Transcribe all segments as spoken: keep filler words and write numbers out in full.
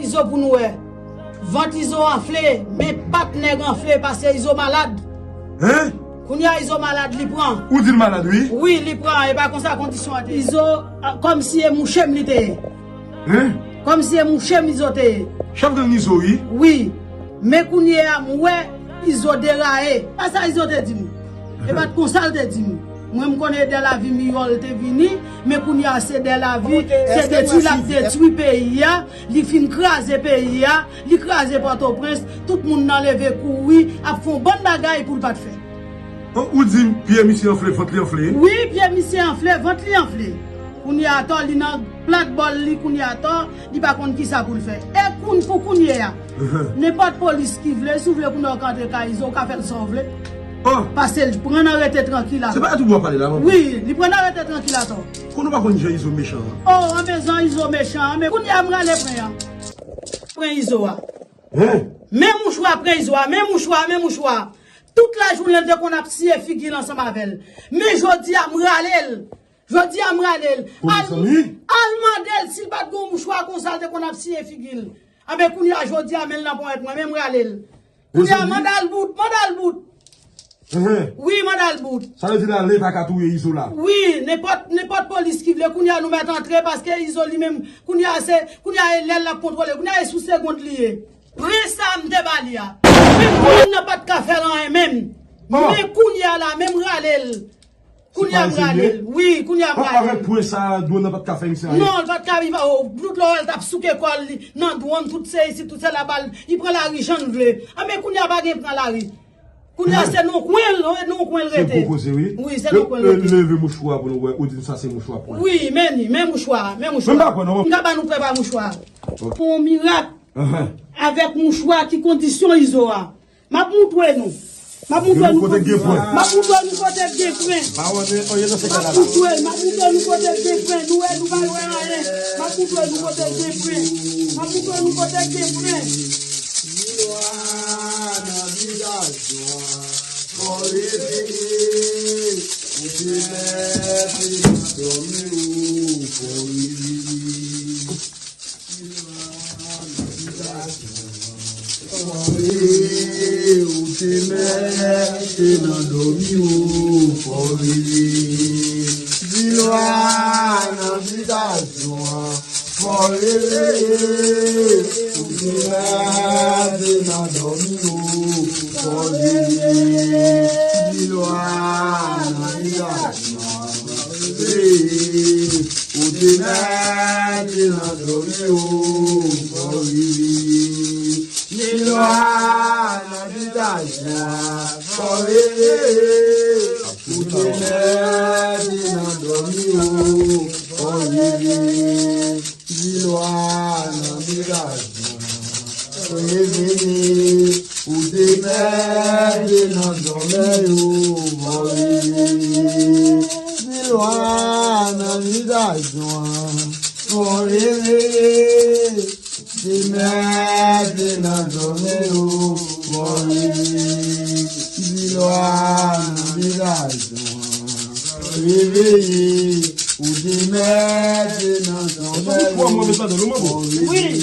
Izo pou nou wè. Vant Izo anfle, men pat nèg anfle pase Izo malad. Hein? Kounye a Izo malad, li pran. Ou di l malad, wi? Wi, li pran. E pa konsa kondisyon an te ye. Izo, a, kòmsi e mouche m li te ye. Hein? Kòmsi e mouche m Izo te ye. Chèf gang Izo, wi? Wi. Men kounye a, m wè Izo deraye. Pa sa Izo te di m. E pa t konsa l te di m. Mwen, m konnen Dèlavi miyò l te vini, men kounye a se Dèlavi, se detwi l ap detwi peyi a. Li fin kraze peyi a, li kraze Pòtoprens, tout moun nan leve kouri, ap fè yon bann bagay pou l pa t fè. An, ou di m pye misye anfle, vant li anfle? Wi, pye misye anfle, vant li anfle. Kounye a atò, li nan plat bòl li, kounye a atò, li pa konn kisa pou l fè. E koun-, pou kounye a, nenpòt polis ki vle, si w vle kounye a w ka antre kay Izo, w ka fè l sa w vle. Oh! Pase l pran nan rete trankil atò. Se pa tout bò pale la, manman. Wi, li pran nan rete trankil atò. Konnen w pa konn jan Izo mechan an. Oh, anben jan Izo mechan an, men kounye a m rale pwen an. Pwen Izo a. Hein? Men mouchwa pwen Izo a, men mouchwa, men mouchwa. Tout lajounen l te konn ap siye figi l ansanm avè l. Men jodi a m rale l. Jodi a m rale l. Al, al mande l si l pa t gen yon mouchwa konsa l te konn ap siye figi l. Anben kounye a jodi a men l nan ponyèt mwen, men m rale l. Kounye a mande al bout, mande al bout. Wi, mande al bout. Sa vle di l ale pa ka touye Izo la. Wi, nenpòt, nenpòt polis ki vle, kounye a nou mèt antre paske Izo li menm, kounye a se, kounye a e lè l ap kontwole, kounye a e sou segond li ye. Pwen sa a m te ba li a. Men moun nan pa t ka fè l anyen menm. Men kounye a la, men m rale l. Kounye a m rale l. Wi, kounye a m rale l. Avèk pwen sa a, dwòn nan pa t ka fè misye anyen. Non, l pa t ka viv. Oh, tout lè w wè l t ap souke kò l, li nan dwòn, tout se isit, tout se laba, li pran lari jan l vle. Anben kounye a pa gen pran lari. Kounye a se nan kwen l, nan kwen l rete. Se gwo koze, wi. Wi, se nan kwen l rete. Leve mouchwa pou nou wè, ou di m sa se mouchwa pwen. Wi, men li, men mouchwa, men mouchwa. Men m pa kwè non. M ka ba nou prèv a mouchwa. Pou yon mirak, avèk mouchwa ki kondisyon Izo a. M ap moutre nou. M ap moutre nou kote gen pwen. M ap moutre nou kote gen pwen. M ap moutre, m ap moutre nou kote gen pwen. Nou wè, nou pa wè anyen. M ap moutre nou kote gen pwen. M ap moutre nou kote gen pwen. Vilwa nan vizaj nou an, fò reveye. Ou te mèt nan dòmi ou, fò reveye. Ou te mèt nan dòmi ou, fò reveye. Vilwa nan vizaj nou an, fò reveye. Ou te mèt nan dòmi ou, fò reveye. Vilwa nan vizaj nou an, fò reveye. Ou te mèt nan dòmi ou, fò reveye. Vilwa nan vizaj la, fò reveye. Ou te mèt nan dòmi ou, fò reveye. Vilwa nan vizaj la, fò reveye. Ou te mèt nan sòmèy ou, fò reveye. Vilwa nan vizaj nou an, fò reveye. Te mèt nan sòmèy ou, fò reveye. Vilwa nan vizaj nou an, fò reveye. Ou te mèt nan sòmèy ou, fò reveye.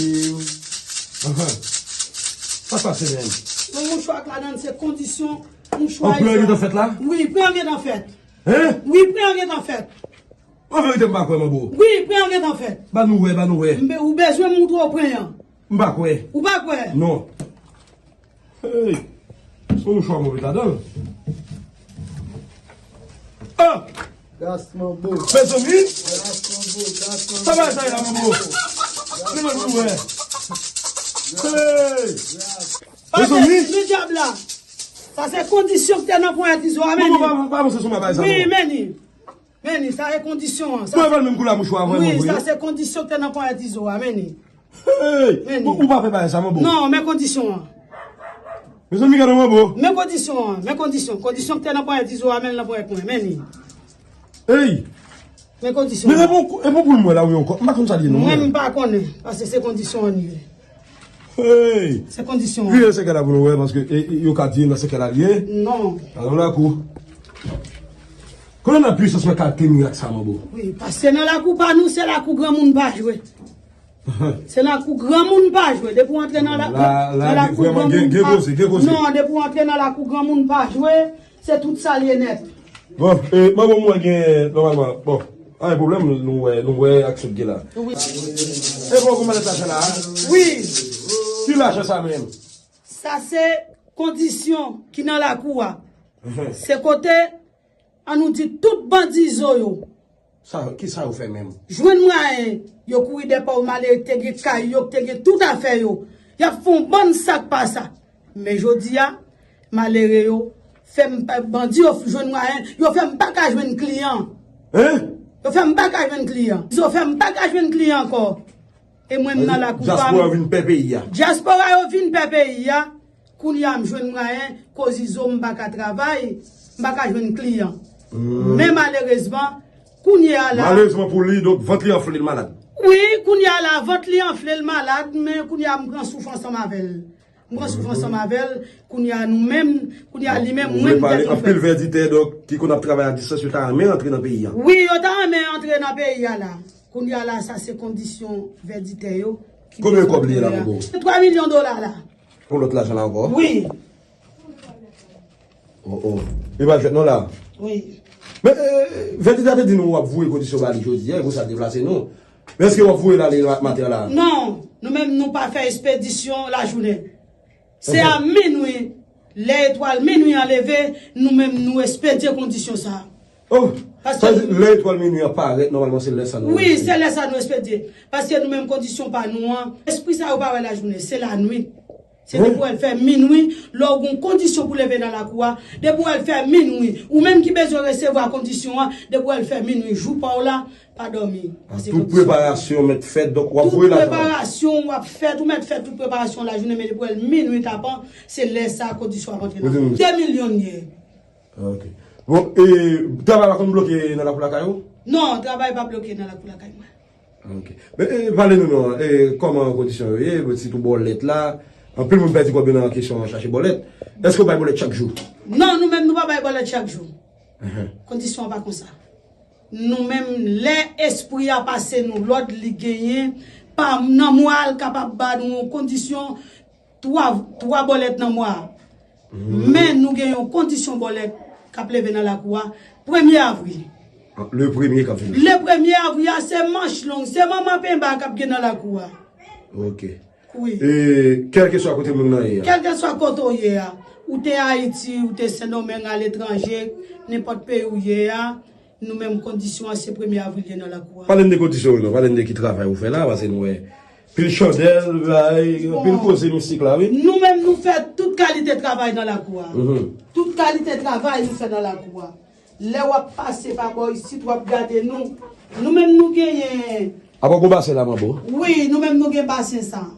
Sa k pase menm? Yon mouchwa k ladan l se kondisyon mouchwa. An, pwen an gentan fèt la? Wi, pwen an gentan fèt. Hein? Wi, pwen an gentan fèt. An verite, m pa kwè, manbo. Wi, pwen an gentan fèt. Ba nou wè, ba nou wè. M be-, ou bezwen m moutre w pwen an? M pa kwè. Ou pa kwè? Non. Hey! Se yon mouchwa move ladan l. Ah! Gras manbo. Mezanmi! Gras manbo, gras manbo. Sa bagay sa ye la, manbo? Li mwen pou wè. Hey! Mezanmi! Men dyab la. Sa se kondisyon ki te nan ponyèt Izo a, men li. Manbo, pa, pa panse sou bagay sa non. Wi, men li. Men li, sa e kondisyon an. Mwen wè l menm kou la mouchwa a, vre, wi, manbo, sa se kondisyon ki te nan ponyèt Izo a, men li. Hey! Men li. Ou pa fè bagay sa, manbo. Non, men kondisyon an. Mezanmi, gade manbo. Men kondisyon an, men kondisyon. Kondisyon ki te nan ponyèt Izo a, men l nan ponyèt mwen, men li. Hey! Men kondisyon an. Men e bon, e bon pou l mwen la, wi, ankò. M pa konn sa l ye, non, mwen. Mwen, m pa konnen, paske se kondisyon an li ye. Hey! Se kondisyon an. Vire sekè la pou nou wè, paske, e, e, yo ka di nan sekè la l ye. Non. Alò lakou. Konnen nan pwisans mwen ka te mirak sa, manbo. Wi, paske nan lakou pa nou, se lakou granmoun pa jwe. Se lakou granmoun pa jwe. Depi w antre nan la, la, la, nan lakou granmoun pa, gen koze, gen koze. Non, depi w antre nan lakou granmoun pa jwe, se tout sa l ye nèt. Bon, e, manman, mwen gen, nòmalman, bon, pa gen pwoblèm, nou wè, nou wè ak sa k gen la. Wi. E bon, kòman lajan sa la? Wi. Ki lajan sa menm? Sa se kondisyon ki nan lakou a. Se kote, ann nou di, tout bandizo yo. Sa, kisa yo fè menm? Jwenn mwayen, yo kouri dèyè pa w, malere ki te gen kay yo, ki te gen tout afè yo. Y ap fè yon bann sa k pa sa. Men jodi a, malere yo fè m pa, bandi yo jwenn mwayen, yo fè m pa ka jwenn kliyan. Hein? Yo fè m pa ka jwenn kliyan. Yo fè m pa ka jwenn kliyan ankò. E mwen, m nan lakou pa m. Dyaspora vin pè peyi a. Dyaspora yo vin pè peyi a. Kounye a, m jwenn mwayen, koz izo, m pa ka travay, m pa ka jwenn kliyan. Men malerezman, kounye a la. Malerezman pou li, donk, vant li anfle, li malad. Wi, kounye a la, vant li anfle, li malad, men kounye a, m pran souf ansanm avè l. M pran souf ansanm avè l, kounye a, nou menm, kounye a, li menm, mwen, m pèdi. Anpil vèditè, donk, ki konn ap travay a distans, yo ta renmen antre nan peyi a. Wi, yo ta renmen antre nan peyi a la. Kounye a la, sa se kondisyon vèditè yo. Konbyen kòb li ye la, Bobo? Twa milyon dola la. Pou lòt lajan la ankò? Wi. Oh, oh. Li pa jwèt non la? Wi. Men, eh, vèditè a te di nou w ap voye kondisyon ba li jodi a, e pou sa deplase nou. Men èske w ap voye l ale maten an la? Non, nou menm nou pa fè espedisyon lajounen. Se a minwi, lè etwal minwi an leve, nou menm nou espedye kondisyon sa. Oh, paske sa vle di lè etwal minwi an parèt, nòmalman se lè sa nou espedye. Wi, se lè sa nou espedye. Paske nou menm kondisyon pa nou an, espri sa yo pa wè lajounen, se lanwit. Se depi w wè l fè minwi, lè w gen yon kondisyon pou leve nan lakou a, depi w wè l fè minwi, ou menm ki bezwen resevwa kondisyon an, depi w wè l fè minwi, jou pa w la, pa dòmi. Tout preparasyon mèt fèt, donk w ap voye lajan. Tout preparasyon w ap fèt, ou mèt fè tout preparasyon lajounen, men depi w wè l minwi tapan, se lè sa kondisyon ap antre nan. De milyon l ye. Ok. Bon, e, travay la konn bloke nan lakou lakay ou? Non, travay pa bloke nan lakou lakay mwen. Ok. Men, e, pale nou non, e, kòman kondisyon yo ye, sitou bòlèt la. Anpil moun pèdi kòb yo nan kesyon chache bòlèt. Èske w bay bòlèt chak jou? Non, nou menm nou pa bay bòlèt chak jou. Kondisyon an pa konsa. Nou menm, lè espri a pase nou lòd, li genyen, pa nan mwa a, l kapab ba nou yon kondisyon, twa, twa bòlèt nan mwa a. Men nou gen yon kondisyon bòlèt k ap leve nan lakou a, premye avril. Le premye k ap vini. Le premye avril a, se manch long, se manman penba k ap gen nan lakou a. Ok. Wi. E, kèlkeswa kote moun nan ye a. Kèlkeswa kote w ye a, ou te Ayiti, ou te Sendomeng, aletranje, nenpòt peyi w ye a, nou menm kondisyon an se premye avril ye nan lakou a. Pale n de kondisyon yo non, pale n de ki travay ou fè la, paske nou wè pil chandèl, bay, pil koze mistik la, wi. Nou menm nou fè tout kalite travay nan lakou a. Tout kalite travay nou fè nan lakou a. Lè w ap pase pa bò isit, w ap gade nou. Nou menm nou genyen. Apa w gon basen la, manbo? Wi, nou menm nou gen basen sa.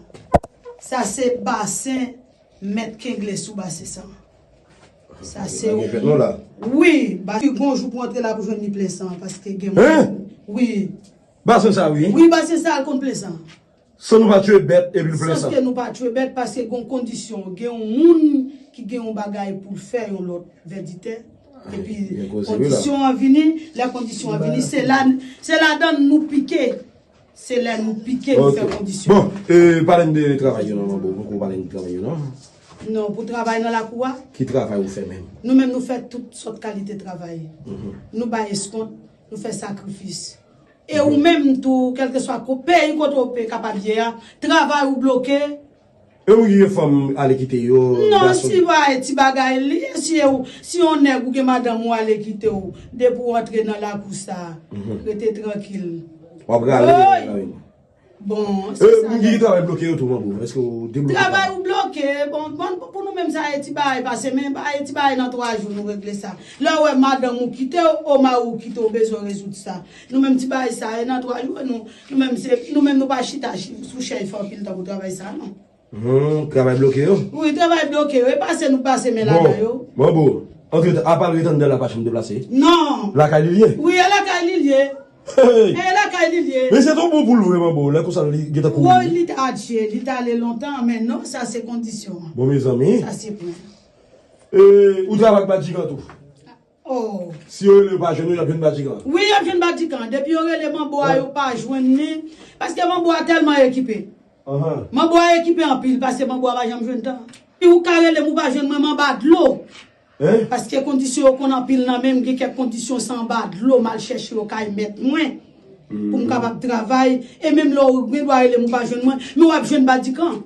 Sa se basen mèt kengle sou basen sa. Sa se. Wi, basen gon jou pou antre la pou jwenn li plen san, paske gen moun. Wi. Basen sa, wi. Wi, basen sa, l konn plen san. San nou pa tchwe bèt epi l plen san. San ke nou pa tchwe bèt, paske gen yon kondisyon, gen yon moun ki gen yon bagay pou l fè yon lòt vèditè. Epi kondisyon an vini, lè kondisyon an vini, se la, se ladan nou pike. Se lè nou pike, nou fè kondisyon. Bon, e, pale n de travay yo non, manbo. Poko pale n de travay yo non. Non, pou travay nan lakou a. Ki travay ou fè menm? Nou menm nou fè tout sòt kalite travay. Nou bay eskont, nou fè sakrifis. E ou menm tou, kèlkeswa ko-, peyi kote w pe kapab ye a, travay ou bloke. E ou gen fanm ale kite yo, non, gason? Si w a ti bagay li, si ou, si yon nèg ou gen madanm ou ale kite w, depi w antre nan lakou sa, rete trankil. W ap rale. Bon, se sa. Moun ki travay bloke yo tou, manbo, èske w debloke? Travay ou bloke, bon, bon, pou nou menm sa e ti bagay pase, men bagay, ti bagay nan twa jou nou regle sa. Lè w wè madanm ou kite w, o mari w kite w, bezwen rezoud sa. Nou menm ti bagay sa e nan twa jou, nou, nou menm se, nou menm nou pa chita chi-, sou chèz fè anpil tan pou travay sa non. Hmm, travay bloke yo? Wi, travay bloke yo, e pase nou pase men ladan yo. Bon, bon, bon. Antretan, apa l ret anndan la pa janm deplase? Non. Lakay li l ye? Wi, e lakay li l ye. Hey! E lakay li l ye. Men se t on bon poul vre, manbo. Lè konsa li gentan kouri. Woy, li t atche, li t ale lontan, men non, sa se kondisyon an. Bon, mezanmi. Sa se pwen. E, ou travay ak Badjigan tou? Oh. Si yo rele yo pa jwenn ou, y ap jwenn Badikan. Wi, y ap jwenn Badikan. Depi yo rele Manbo a, yo pa jwenn li. Paske Manbo a tèlman ekipe. Manbo a ekipe anpil, paske Manbo a pa janm jwenn tan. Si ou ka rele m, ou pa jwenn mwen, m anba dlo. Paske kondisyon yo konn anpil nan men m, gen kèk kondisyon se anba dlo, m al chèche yo kay mèt mwen. Pou m kapab travay. E menm lè ou gen dwa rele m, ou pa jwenn mwen, men w ap jwenn Badikan.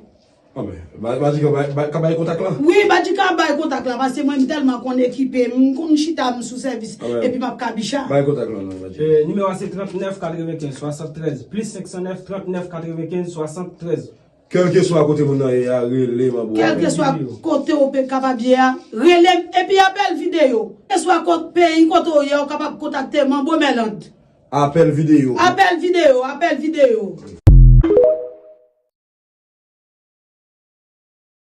Anben, Badikan ka bay kontak la? Wi, Badikan ap bay kontak la, paske mwen m tèlman konn ekipe m, m konn chita m sou sèvis, epi m ap kabicha. Bay kontak la non, Badikan. Nimewo a se trannèf katrevenkenz swasanntrèz, plis senk san nèf trannèf katrevenkenz swasanntrèz. Kèlkeswa kote moun nan ye a, rele Manbo a. Kèlkeswa kote ou pe kapab ye a, rele m, epi apèl videyo. Kèlkeswa kot peyi kote ou ye a, ou kapab kontakte Manbo Mèland. Apèl videyo. Apèl videyo, apèl videyo.